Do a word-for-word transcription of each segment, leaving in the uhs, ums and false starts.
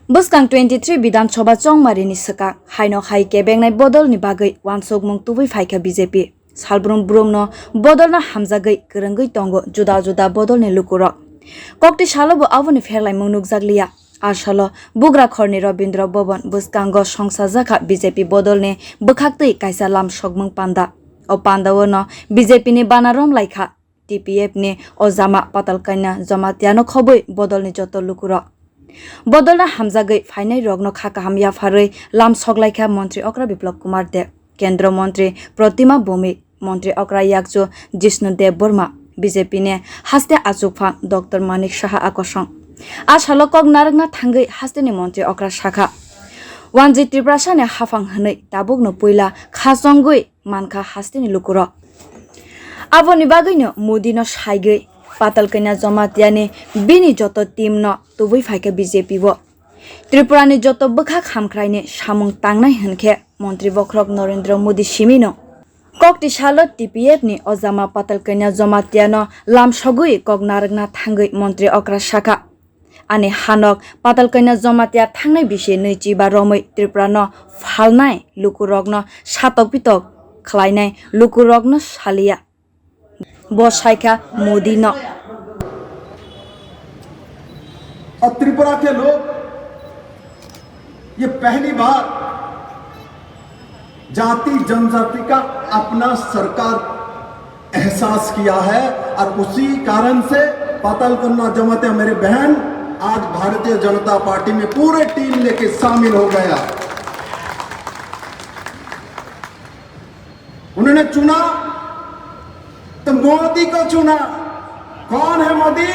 Bwskang twenty three Bidhan Sabha chongmarini swkang haino hai kebengnai bodolni bagwi uansukmung tubui phaikha B J P. Salbrum brumno bodolno hamjagwi kwrwngwi tongo juda juda bodolni lukurok. Kokti salobo aboni pherlaimung nukjakliya. A salo Bugrakhorni Rabindra Bhavan bwskango songsajakha B J P bodolni bwkhaktwi kaisa lam sokmung panda. O pandaono B J P ni bana romlaikha. T P F ni o jama Patalkanya Jamatiano khobwi bodolni joto lukurok. Bodolno hamjagwi phainai rokno kha kaham yapharwi lam soklaikha Montri Okra Biplab Kumar Deb, Kendra Montri Protima Bhowmik, Montri Okra Yakchu Jishnu Deb Burma, B J P ni haste achukphang Doctor Manik Saha akosong. A salo kok narwkna thangwi hasteni Montri Okra sakha, Wanjwi Tiprasani haphang hwnwi tabukno puila kha chongwi mankha hasteni lukurok. Aboni bagwino Modino saigwi Patalkanya Jamatiani bini joto teamno tubui phaikha B J P o. Tripurani joto bwkhak hamkraini samung tangnai hwnkhe Montri bokhorok Narendra Modi simino. Kokti salo T P F ni o jama Patalkanya Jamatiano lam sogwi kok narwkna thangwi Montri Okra sakha. Ani hanok Patalkanya Jamatia thangnai bisi nwi chiba romwi Tripurano phalnai lukurokno satok pitok khlainai lukurokno saliya. Bo saikha Modino. और त्रिपुरा के लोग ये पहली बार जाति जनजाति का अपना सरकार एहसास किया है और उसी कारण से पातालकन्या जमातिया मेरे बहन आज भारतीय जनता पार्टी में पूरे टीम लेके शामिल हो गया। उन्होंने चुना तो मोदी को चुना। कौन है मोदी?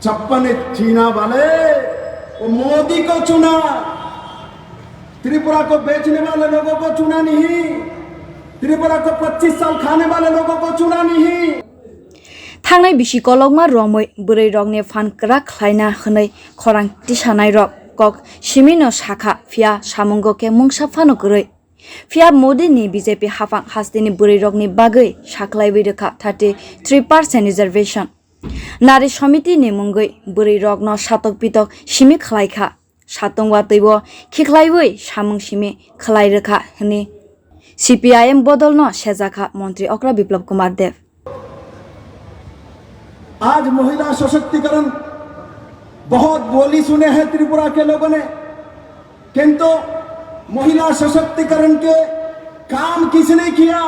छप्पन चीना वाले, वो मोदी को चुना। त्रिपुरा को बेचने वाले लोगों को चुना नहीं, त्रिपुरा को पच्चीस साल खाने वाले लोगों को चुना नहीं। Thangnai bisi kolokma romwi bwrwi rokni phan kwrak khlaina hwnwi khorang tisanai rok kok simino sakha, phiya samungo khe mungsa phano kwrwi. Phiya Modi ni B J P haphang hasteni bwrwi rokni bagwi sakhlaiwi rwkha thirty three percent reservation. Nari Samiti ni mungwi bwrwi rokno satok pitok simi khlaikha. Satung watwi o khikhlaiwi samung simi khlai rwkha hwnwi C P I M bodolno sejakha Montri Okra Biplab Kumar Deb. आज महिला सशक्तिकरण बहुत बोली सुने हैं त्रिपुरा के लोगों ने, किंतु महिला सशक्तिकरण के काम किसने किया?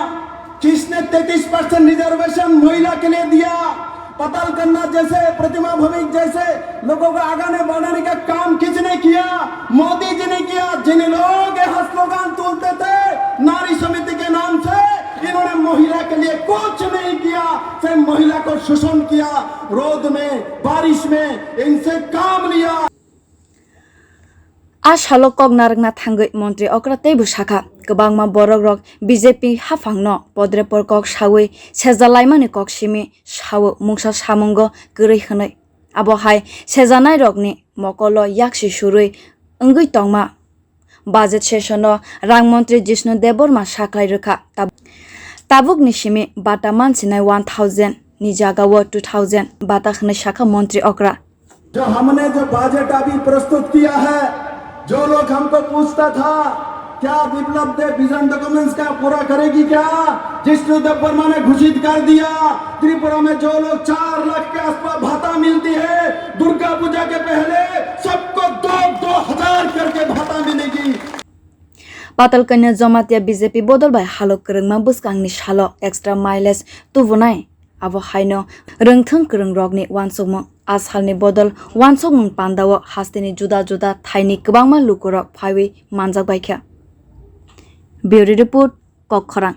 किसने तैंतीस परसेंट रिजर्वेशन महिला के लिए दिया? पताल कन्या जैसे, प्रतिमा भौमिक जैसे लोगों को आगे बढ़ाने का काम किसने किया? मोदी जी ने किया। जिन लोग यह स्लोगन तुलते थे नारी समिति के नाम से, इन्होंने महिला के लिए कुछ नहीं किया, सिर्फ महिला को शोषण किया। रोद में, बारिश में इनसे काम लिया। A salo kok narwkna thangwi Montri Okra teibo sakha, kwbangma borok rok B J P haphangno podrepor kok sawi sejalaimani kok simi sao mungsa samungo kwrwi hwnwi. Abo hai sejanairokni mokolo yaksi surwi wngwi tongma. Budget session o rang montri Jishnu Debbarma sakhlai rwkha, tab-, tabukni simi bata mansinai one thousand ni jagao two thousand bata hwnwi sakha Montri Okra. जो हमने जो बजट अभी प्रस्तुत किया है, जो लोग हमको पूछता था क्या विप्लव देव विजन डॉक्यूमेंट्स का पूरा करेगी क्या? जिष्णु देव वर्मा ने घोषित कर दिया, त्रिपुरा में जो लोग चार लाख के आसपास भत्ता मिलती है दुर्गा पूजा के पहले, सबको दो दो हजार करके भत्ता मिलेगी। Patalkanya Jamatia B J P bodol bai halok kwrwngma bwskangni salo extra mileage tubunai. Abo haino rwngthwng kwrwngrokni uansukmung. A salni bodol uansukmung pandao hasteni juda juda thaini kwbangma lukurok phaiwi manjak baikha. Bureau Report, Kokkhorang.